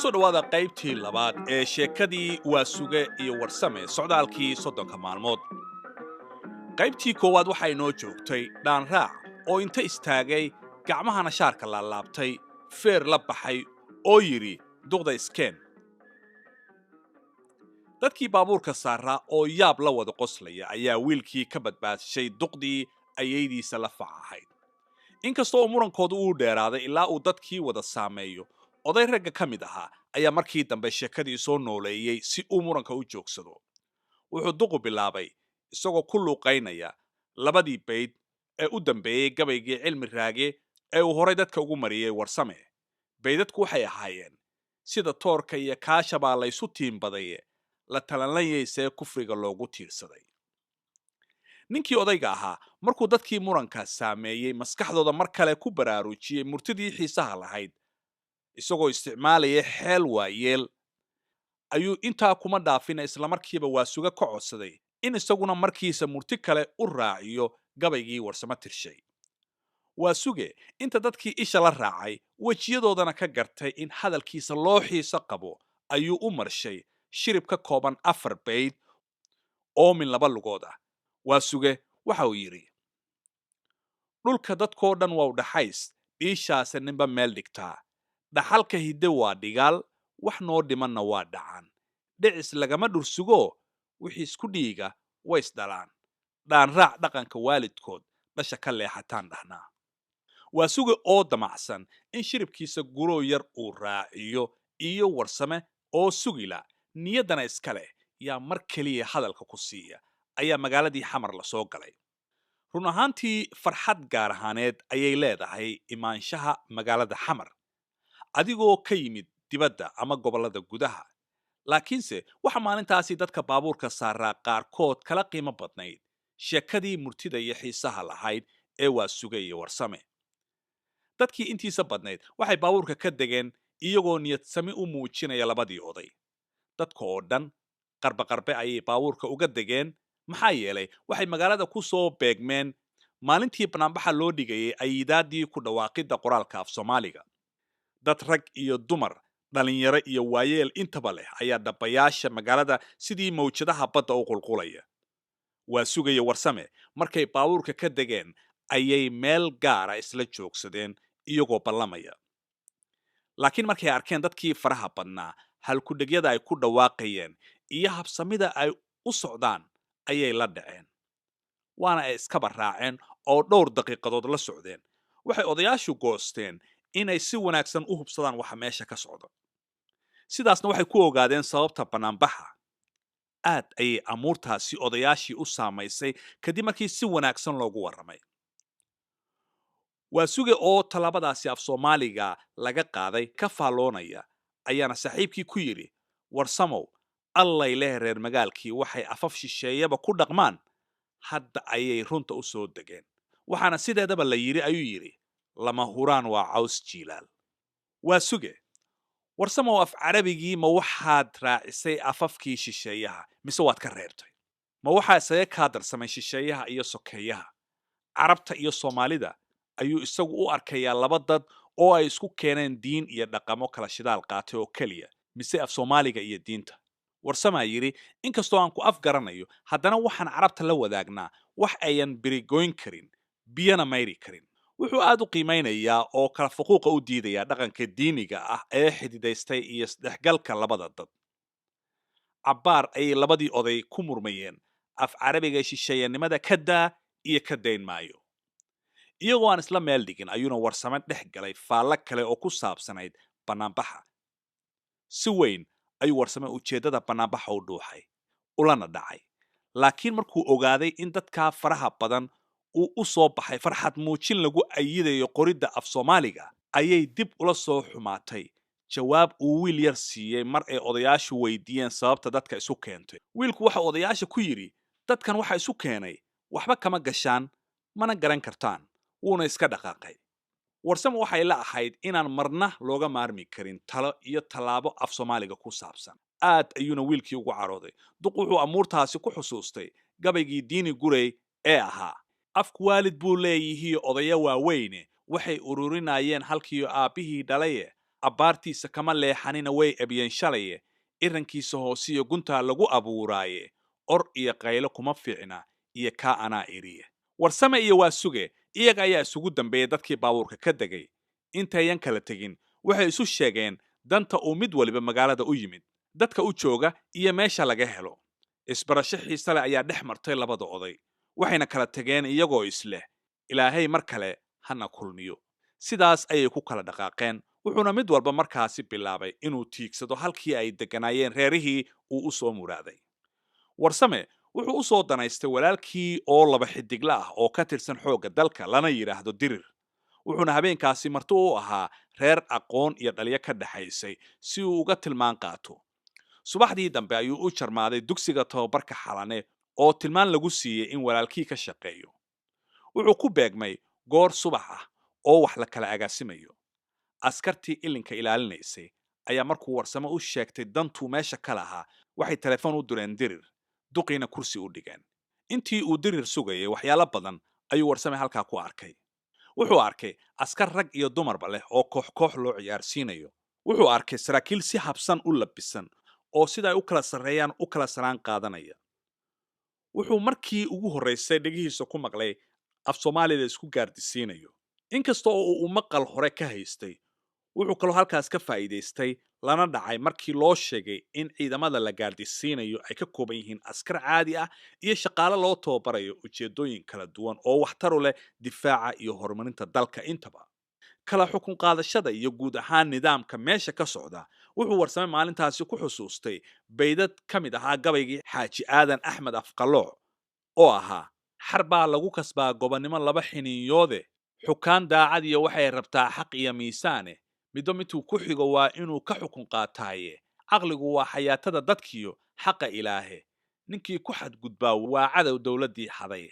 Kusoo dhowaada qaybtii labaad ee sheekadii Waasuge iyo Warsame, socdaalkii 30-ka maalmood. Qaybtii koowaad waxaa inoo joogtay Dhaanraac oo inta istaagay, gacmahana shaarka laalaabtay, feer la baxay oo yidhi, "Duqda iskeen." Dadkii baabuurka saaraa oo yaab la wada qoslaya ayaa wiilkii ka badbaadshay duqdii ayaydiisa la fac ahayd. Inkasta oo murankoodu uu dheeraaday ilaa uu dadkii wada saameeyo, oday ragga ka mid ahaa ayaa markii dambe sheekadii soo nooleeyey si uu muranka u joogsado. Wuxuu duqu bilaabay isagoo ku luuqaynaya labadii bayd ee u dambeeyey gabaygii Cilmi Raage ee uu horay dadka ugu mariyey Warsame. Baydadku waxay ahaayeen: "Sida toorka iyo kaasha baa laysu tiimbadaye, la talanlayaysee kufriga loogu tiirsaday." Ninkii odayga ahaa markuu dadkii muranka saameeyey maskaxdooda mar kale ku baraarujiyey murtidii xiisaha lahayd, isagoo isticmaalaya xeel waayeel, ayuu intaa kuma dhaafina, islamarkiiba Waasuga ka codsaday in isaguna markiisa murti kale u raaciyo gabaygii Warsamo tirshay. Waasuge inta dadkii isha la raacay, wejiyadoodana ka gartay in hadalkiisa loo xiiso qabo, ayuu u marshay shirib ka kooban afar bayd oo min laba lugood ah. Waasuge waxa uu yidhi: "Dhulka dadkoo dhan waa u dhaxays, dhiishaase ninba meel dhigtaa. Dhaxalka hidde waa dhigaal, wax noo dhimanna waa dhacaan. Dhicis lagama dhursugo, wixii isku dhiiga ways dhalaan. Dhaanraac dhaqanka waalidkood dhasha ka leexataan dhahnaa." Waasuge oo damacsan in shiribkiisa guroo yar uu raaciyo iyo Warsame oo sugila niyaddana iska leh yaa mar keliya hadalka ku siiya ayaa magaaladii Xamar la soo galay. Run ahaantii, farxad gaar ahaaneed ayay leedahay imaanshaha magaalada Xamar adigoo ka yimid dibadda ama gobollada gudaha, laakiinse waxa maalintaasi dadka baabuurka saaraa qaarkood kala qiimo badnayd sheekadii murtida iyo xiisaha lahayd ee Waasuge iyo Warsame. Dadkii intiisa badnayd waxay baabuurka ka degeen iyagoo niyad sami u muujinaya labadii oday. Dadka oo dhan qarbe qarbe ayay baabuurka uga degeen, maxaa yeelay waxay magaalada ku soo beegmeen maalintii banaanbaxa loo dhigayay ayidaadii ku dhawaaqidda qoraalka af Soomaaliga. Dad rag iyo dumar, dhalinyaro iyo waayeel intaba leh ayaa dhabayaasha magaalada sidii mawjadaha badda u qulqulaya. Waasugaya Warsame markay baabuurka ka degeen ayay meel gaara isla joogsadeen iyagoo ballamaya, laakiin markay arkeen dadkii faraha badnaa, halkudhegyada ay ku dhawaaqayeen iyo habsamida ay u socdaan ayay la dhaceen, waana ay iskaba raaceen oo dhowr daqiiqadood la socdeen. Waxay odayaashu goosteen inay si wanaagsan u hubsadaan waxa meesha ka socda. Sidaasna waxay ku ogaadeen sababta bannaanbaxa. Aad ayay amuurtaasi odayaashii u saamaysay kadib markii si wanaagsan loogu warramay. Waasuge oo tallaabadaasi af Soomaaliga laga qaaday ka faalloonaya ayaana saaxiibkii ku yidhi, "Warsamow, allay leh reer magaalkii waxay afaf shisheeyaba ku dhaqmaan hadda ayay runta u soo degeen. Waxaana sideedaba la yidhi," ayuu yidhi, "lama huraan waa caws jiilaal." Waasuge: "Warsamow, af Carabigii ma waxaad raacisay afafkii shisheeyaha mise waad ka reebtay? Ma waxaa isaga kaa darsamay shisheeyaha iyo sokeeyaha? Carabta iyo Soomaalida ayuu isagu u arkayaa laba dad oo ay isku keeneen diin iyo dhaqamo kala shidaal qaatay oo keliya, mise af Soomaaliga iyo diinta?" Warsamaa yidhi, "Inkastoo aan ku af garanayo, haddana waxaan Carabta la wadaagnaa wax ayan birigoyn karin, biyana mayri karin." Wuxuu aad u qiimaynayaa oo kala fuquuqa u diidayaa dhaqanka diiniga ah ee xididaystay iyo isdhexgalka labada dad. Cabbaar ayay labadii oday ku murmayeen af Carabiga shisheeyanimada ka daa iyo ka dayn maayo. Iyagoo aan isla meel dhigin ayuuna Warsame dhex galay faallo kale oo ku saabsanayd bannaanbaxa. Si weyn ayuu Warsame ujeeddada bannaanbaxa u dhuuxay ulana dhacay, laakiin markuu ogaaday in dadkaa faraha badan uu u soo baxay farxad muujin lagu ayidayo qoridda af Soomaaliga, ayay dib ula soo xumaatay jawaab uu wiil yar siiyey mar ay odayaashu weydiiyeen sababta dadka isu keentay. Wiilku waxa odayaasha ku yidhi, "Dadkan waxa isu keenay waxba kama gashaan, mana garan kartaan." Wuuna iska dhaqaaqay. Warsame waxay la ahayd inaan marna looga maarmi karin talo iyo tallaabo af Soomaaliga ku saabsan, aad ayuuna wiilkii ugu carooday. Duq wuxuu amuurtaasi ku xusuustay gabaygii Diini Gurey ee ahaa: "Afku waalid buu leeyihiin odayo waaweyne, waxay ururinayeen halkiiyo aabbihii dhalaye." Abbaartiisa kama leexanina way ebiyeen shalaye, irankiisa hoosiyo guntaa lagu abuuraaye, or iyo qaylo kuma fiicna iyo kaa anaa iriye. Warsame iyo Waasuge iyaga ayaa isugu dambeeyey dadkii baabuurka ka degay. Intayan kala tegin waxay isu sheegeen danta uu mid waliba magaalada u yimid, dadka u jooga iyo meesha laga helo. Isbarasho xiise leh ayaa dhex martay labada oday, waxayna kala tageen iyagoo isleh Ilaahay mar kale hana kulmiyo. Sidaas ayay ku kala dhaqaaqeen, wuxuuna mid walba markaasi bilaabay inuu tiigsado halkii ay degganaayeen reerihii uu u soo muraaday. Warsame wuxuu u soo danaystay walaalkii oo laba xidigla ah oo ka tirsan xoogga dalka lana yidhaahdo Dirir, wuxuuna habeenkaasi marti u ahaa reer aqoon iyo dhaliyo ka dhexaysay si uu uga tilmaan qaato. Subaxdii dambe ayuu u jarmaaday dugsiga tababarka Xalane oo tilmaan lagu siiyey in walaalkii ka shaqeeyo. Wuxuu ku beegmay goor subax ah oo wax la kala agaasimayo. Askartii ilinka ilaalinaysay ayaa markuu Warsame u sheegtay dantuu meesha ka lahaa waxay telefoon u direen Dirir, duqiina kursi u dhigeen. Intii uu Dirir sugayay waxyaalo badan ayuu Warsame halkaa ku arkay. Wuxuu arkay askar rag iyo dumarba leh oo koox koox loo ciyaarsiinayo. Wuxuu arkay saraakiil si habsan u labisan oo sida ay u kala sarreeyaan u kala saraan qaadanaya. Wuxuu markii ugu horraysay dhegihiisa ku maqlay af Soomaaliya la isku gaardisiinayo, inkasta oo uu maqal hore ka haystay. Wuxuu kaloo halkaas ka faa'iidaystay lana dhacay markii loo sheegay in ciidamada la gaardisiinayo ay ka kooban yihiin askar caadi ah iyo shaqaale loo tababarayo ujeeddooyin kala duwan oo waxtar u leh difaaca iyo horumarinta dalka intaba. Kala xukun qaadashada iyo guud ahaan nidaamka meesha ka socda wuxuu Warsame maalintaasi ku xusuustay baydad ka mid ahaa gabaygii Xaaji Aadan Axmed Afqalooc oo ahaa: xar baa lagu kasbaa gobonnimo laba xiniinyoode, xukaan daacad iyo waxay rabtaa xaq iyo miisaane, midba midtuu ku xigo waa inuu ka xukun qaataaye, caqligu waa xayaatada dadkiyo xaqa Ilaahe, ninkii ku xadgudbaa waa cadow dowladdii xadaye.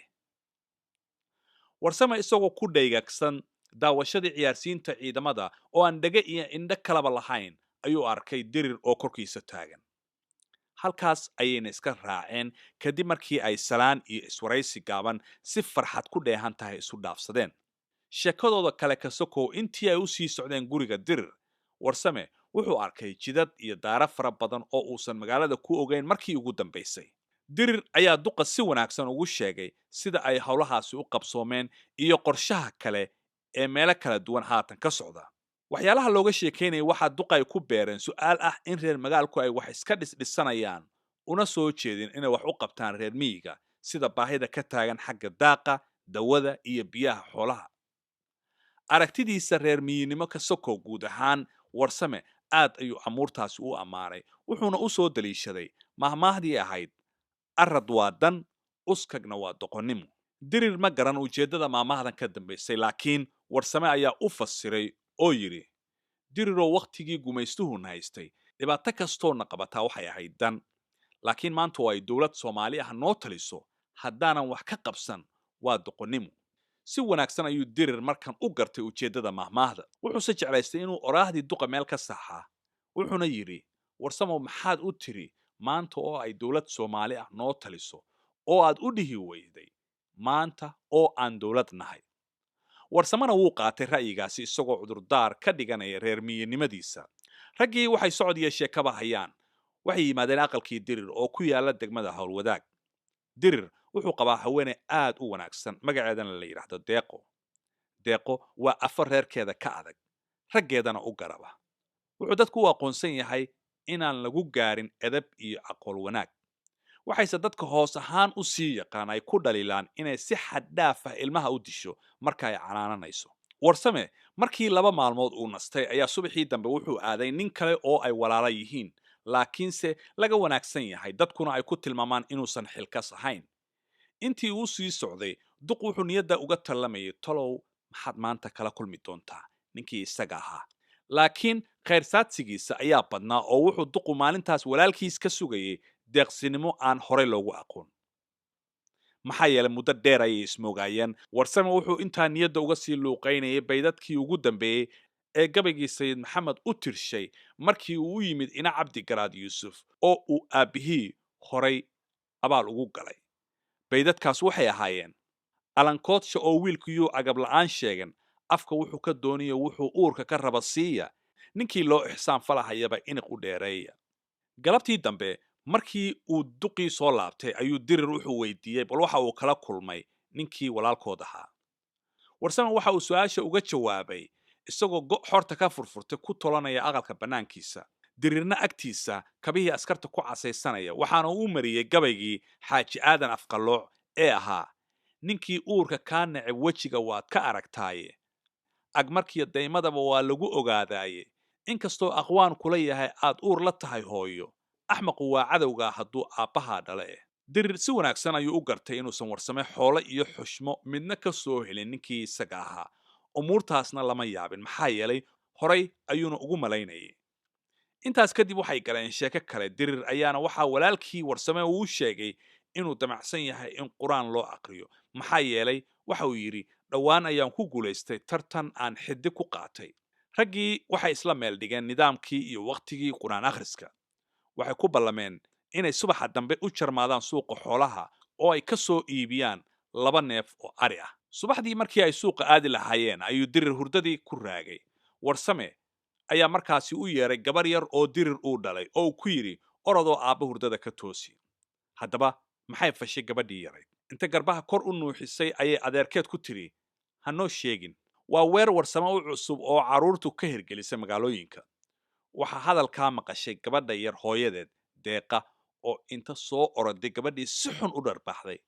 Warsame isagoo ku dhaygagsan daawashadii ciyaarsiinta ciidamada oo aan dhege iyo indho kalaba lahayn ayuu arkay Dirir oo korkiisa taagan. Halkaas ayayna iska raaceen kadib markii ay salaan iyo iswaraysi gaaban si farxad ku dheehan tahay isu dhaafsadeen. Sheekadooda kale ka sokow, intii ay u sii socdeen guriga Dirir, Warsame wuxuu arkay jidad iyo daaro fara badan oo uusan magaalada ku ogeyn markii ugu dambaysay. Dirir ayaa duqa si wanaagsan ugu sheegay sida ay howlahaasi u qabsoomeen iyo qorshaha kale ee meelo kala duwan haatan ka socda. Waxyaalaha looga sheekaynayay waxaa duqay ku beereen su'aal ah in reer magaalku ay wax iska dhisdhisanayaan una soo jeedin inay wax u qabtaan reer miyiga, sida baahida ka taagan xagga daaqa, dawada iyo biyaha xoolaha. Aragtidiisa reer miyinimo ka sokow guud ahaan Warsame aad ayuu amuurtaasi u ammaanay, wuxuuna u soo daliishaday mahmaahdii ahayd arad waa dan, uskagna waa doqonnimo. Dirir ma garan ujeeddada maamahdan ka dambaysay, laakiin Warsame ayaa u fasiray oo yidhi: Diriroo, wakhtigii gumaystuhuna haystay dhibaato kastoona qabataa waxay ahayd dan, laakiin maanta oo ay dowlad Soomaali ah noo taliso haddaanan wax ka qabsan waa doqonnimo. Si wanaagsan ayuu Dirir markan u gartay ujeeddada mahmaahda, wuxuuse jeclaystay inuu oraahdii duqa meel ka saxaa, wuxuuna yidhi: Warsamow, maxaad u tiri maanta oo ay dowlad Soomaali ah noo taliso oo aad u dhihi weyday maanta oo aan dowlad nahay? Warsamena wuu qaatay ra'yigaasi isagoo cudurdaar ka dhiganaya reer miyinimadiisa. Raggii waxay socod iyo sheekaba hayaan waxay yimaadeen aqalkii Dirir oo ku yaala degmada Howlwadaag. Dirir wuxuu qabaa haweeney aad u wanaagsan, magaceedana la yidhaahdo Deeqo. Deeqo waa afar reerkeeda ka adag, raggeedana u garaba. Wuxuu dadku u aqoonsan yahay inaan lagu gaarin edeb iyo aqool wanaag, waxayse dadka hoos ahaan u sii yaqaan ay ku dhaliilaan inay si xad dhaaf ah ilmaha u disho marka ay canaananayso. Warsame markii 2 maalmood uu nastay ayaa subaxii dambe wuxuu aaday nin kale oo ay walaala yihiin, laakiinse laga wanaagsan yahay, dadkuna ay ku tilmaamaan inuusan xilkas ahayn. Intii uu sii socday duq wuxuu niyadda uga tallamayay talow maxaad maanta kala kulmi doontaa ninkii isaga ahaa, laakiin khayrsaadsigiisa ayaa badnaa oo wuxuu duqu maalintaas walaalkiis ka sugayay deeqsinimo aan horey loogu aqoon, maxaa yeelay muddo dheer ayay ismoogaayeen. Warsame wuxuu intaa niyadda uga sii luuqaynayay baydadkii ugu dambeeyey ee gabaygii Sayid Maxamed u tirshay markii uu u yimid ina Cabdi Garaad Yuusuf oo uu aabbihii horay abaal ugu galay. Baydadkaas waxay ahaayeen: alankoodsa oo wiilkuyuu agab la'aan sheegan, afka wuxuu ka dooniyo wuxuu uurka ka raba siiya, Ninkii loo ixsaan falahayaba iniq u dheereeya. Galabtii dambe markii uu duqii soo laabtay ayuu Dirir wuxuu weydiiyey bal waxa uu kala kulmay ninkii walaalkood ahaa. Warsame waxa uu su-aasha uga jawaabay isagoo go' xorta ka furfurtay ku tolanaya aqalka bannaankiisa, Dirirna agtiisa kabihii askarta ku casaysanaya. Waxaana uu mariyey gabaygii Xaaji Aadan Afqalooc ee ahaa: "Ninkii uurka kaa neceb wejiga waad ka aragtaaye, agmarkiyo daymadaba waa lagu ogaadaaye, inkastoo aqwaan kula yahay aad uur la tahay hooyo, axmaqu waa cadowgaa hadduu aabbahaa dhale." Dirir si wanaagsan ayuu u gartay inuusan Warsame xoolo iyo xushmo midna ka soo helin ninkii isaga ahaa. Umuurtaasna lama yaabin, maxaa yeelay horay ayuuna ugu malaynayay. Intaas kadib waxay galeen sheeko kale. Dirir ayaana waxaa walaalkii Warsame uu sheegay inuu damacsan yahay in Qur-aan loo aqriyo, maxaa yeelay waxa uu yidhi dhowaan ayaan ku guulaystay tartan aan xiddig ku qaatay. Raggii waxay isla meel dhigeen nidaamkii iyo wakhtigii Qur-aan akhriska. Waxay ku ballameen inay subaxa dambe u jarmaadaan suuqa xoolaha oo ay ka soo iibiyaan 2 neef oo ari ah. Subaxdii markii ay suuqa aadi lahaayeen ayuu Dirir hurdadii ku raagay. Warsame ayaa markaasi u yeeray gabar yar oo Dirir uu dhalay oo uu ku yidhi, "Orodoo aabba hurdada ka toosi." Haddaba maxay fashay gabadhii yarayd? Inta garbaha kor u nuuxisay ayay adeerkeed ku tidhi, "Ha noo sheegin." Waa weer Warsame u cusub oo carruurtu ka hirgelisay magaalooyinka. Waxaa hadalkaa maqashay gabadha yar hooyadeed Deeqa oo inta soo oroday gabadhii si xun u dharbaaxday.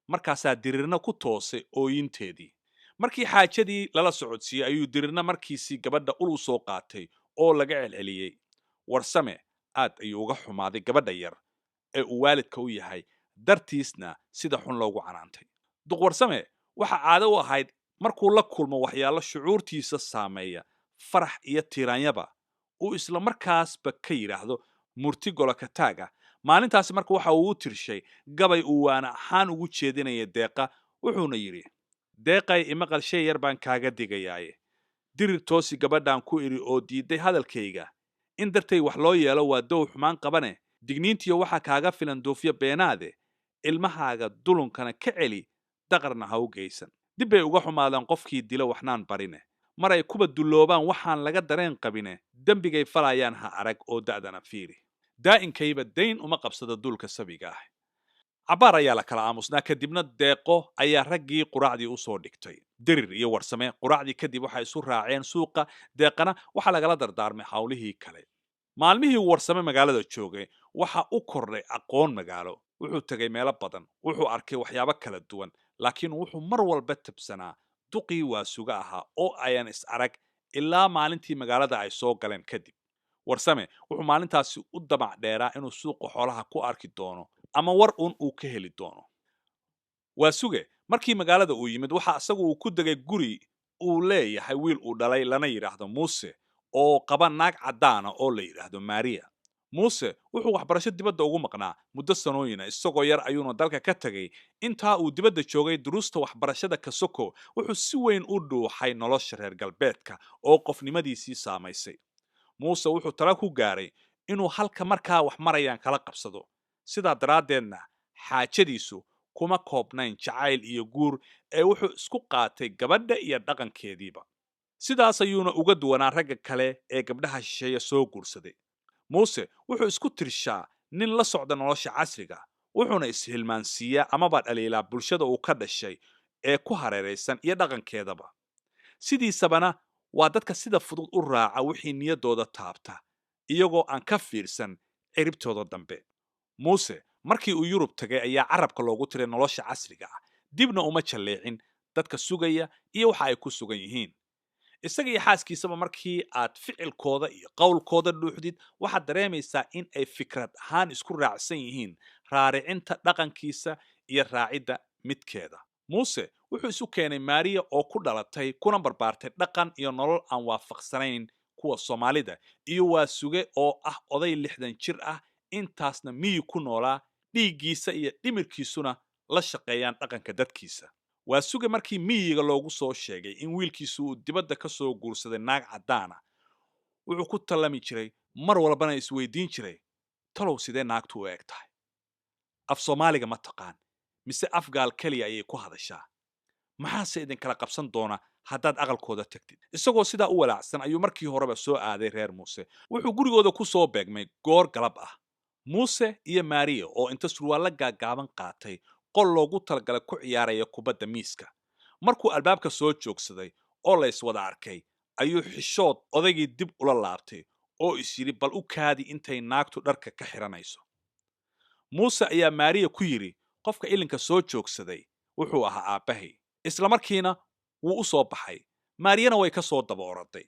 Markaasaa Dirirna ku toosay ooyinteedii. Markii xaajadii lala socodsiiyey ayuu Dirirna markiisii gabadha ul u soo qaatay oo laga celceliyey. Warsame aad ayuu uga xumaaday gabadha yar ee uu waalidka u yahay dartiisna sida xun loogu canaantay. Duq Warsame waxa caado u ahayd markuu la kulmo waxyaalo shucuurtiisa saameeya, farax iyo tiiraanyaba, uu isla markaasba ka yidhaahdo murti golokataag ah. Maalintaasi marka waxa uu u tirshay gabay uu waana ahaan ugu jeedinaya Deeqa, wuxuuna yidhi: "Deeqay, imaqal, shay yar baan kaaga digayaaye. Dirir toosi gabadhaan ku idhi oo diiday hadalkayga, in dartay wax loo yeelo waa dow xumaan qabane. Digniintiyo waxaa kaaga filan duufyo beenaade, ilmahaaga dulunkana ka celi, daqarna ha u geysan. Dib bay uga xumaadaan qofkii dilo waxnaan barine, maray kuba dulloobaan waxaan laga dareen qabine. Dembigay falayaan ha arag oo da'dana fiiri, daa'inkayba dayn uma qabsada duulka sabiga ah." Cabbaar ayaa la kala aamusnaa, kadibna Deeqo ayaa raggii quraacdii u soo dhigtay. Dirir iyo Warsame quraacdii kadib waxay isu raaceen suuqa, Deeqana waxaa lagala dardaarmay hawlihii kale. Maalmihii Warsame magaalada joogay waxa u kordhay aqoon magaalo. Wuxuu tegay meelo badan, wuxuu arkay waxyaabo kala duwan, laakiin wuxuu mar walba tabsanaa duqii Waasuga ahaa oo ayan is arag ilaa maalintii magaalada ay soo galeen kadib. Warsame wuxuu maalintaasi u damac dheeraa inuu suuqa xoolaha ku arki doono ama war uun uu ka heli doono Waasuge. Markii magaalada uu yimid waxa isagu uu ku degay guri uu leeyahay wiil uu dhalay lana yidhaahdo Muuse oo qaba naag caddaana oo la yidhaahdo Maria. Muuse wuxuu waxbarasho dibadda ugu maqnaa muddo sanooyina. Isagoo yar ayuuna dalka ka tegay. Intaa uu dibadda joogay, duruusta waxbarashada kasoko, wuxuu si weyn u dhuuxay nolosha reer galbeedka oo qofnimadiisii saamaysay. Muuse wuxuu tala ku gaaray inuu halka markaa wax marayaan kala qabsado. Sidaa daraaddeedna xaajadiisu kuma koobnayn jacayl iyo guur ee wuxuu isku qaatay gabadha iyo dhaqankeediiba. Sidaas ayuuna uga duwanaa ragga kale ee gabdhaha shisheeye soo guursaday. Muuse wuxuu isku tirshaa nin la socda nolosha casriga, wuxuuna ishilmaansiiyaa amaba dhaliilaa bulshada uu ka dhashay ee ku hareeraysan iyo dhaqankeedaba. Sidiisabana waa dadka sida fudud u raaca wixii niyaddooda taabta iyagoo aan ka fiirsan ciribtooda dambe. Muuse markii uu Yurub tagay ayaa carabka loogu tiray nolosha casriga ah, dibna uma jalleecin dadka sugaya iyo waxa ay ku sugan yihiin. Isaga iyo xaaskiisaba markii aad ficilkooda iyo qowlkooda dhuuxdid waxaad dareemaysaa in ay fikrad ahaan isku raacsan yihiin raaricinta dhaqankiisa iyo raacidda midkeeda. Muuse wuxuu isu keenay Maariya oo ku dhalatay kuna barbaartay dhaqan iyo nolol aan waafaqsanayn kuwa Soomaalida, iyo Waasuge oo ah oday 60 jir ah, intaasna miyi ku noolaa, dhiiggiisa iyo dhimirkiisuna la shaqeeyaan dhaqanka dadkiisa. Waasuge markii miyiga loogu soo sheegay in wiilkiisu uu dibadda ka soo guursaday naag caddaana, wuxuu ku tallami jiray mar walbana isweydiin jiray, talow sidee naagtu u eg tahay? Af Soomaaliga ma taqaan mise afgaal keliya ayay ku hadashaa? Maxaase idinkala qabsan doona haddaad aqalkooda tagtid. Isagoo sidaa u walaacsan ayuu markii horeba soo aaday reer Muuse. Wuxuu gurigooda ku soo beegmay goor galab ah, Muuse iyo Maariya oo inta surwaallo gaaggaaban qaatay qol loogu talagalay ku ciyaaraya kubadda miiska. Markuu albaabka soo joogsaday oo la iswada arkay ayuu xishood odaygii dib ula laabtay oo is yidhi bal u kaadi intay naagtu dharka ka xiranayso. Muuse ayaa Maariya ku yidhi, qofka ilinka soo joogsaday wuxuu ahaa aabbahay. Isla markiina wuu u soo baxay, Maariyana way ka soo daba oroday.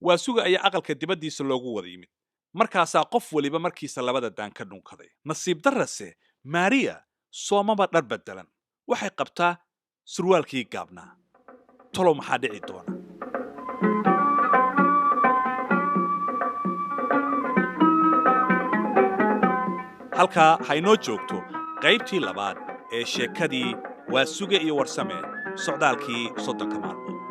Waasuga ayaa aqalka dibaddiisa loogu wada yimid. Markaasaa qof weliba markiisa labada daan ka dhunkaday. Nasiib darrase Maariya soomaba dhar beddelan, waxay qabtaa surwaalkii gaabnaa. Tolow maxaa dhici doona? Halkaa ha inoo joogto qaybtii labaad ee sheekadii Waasuge iyo Warsame, socdaalkii 30-ka maalmood.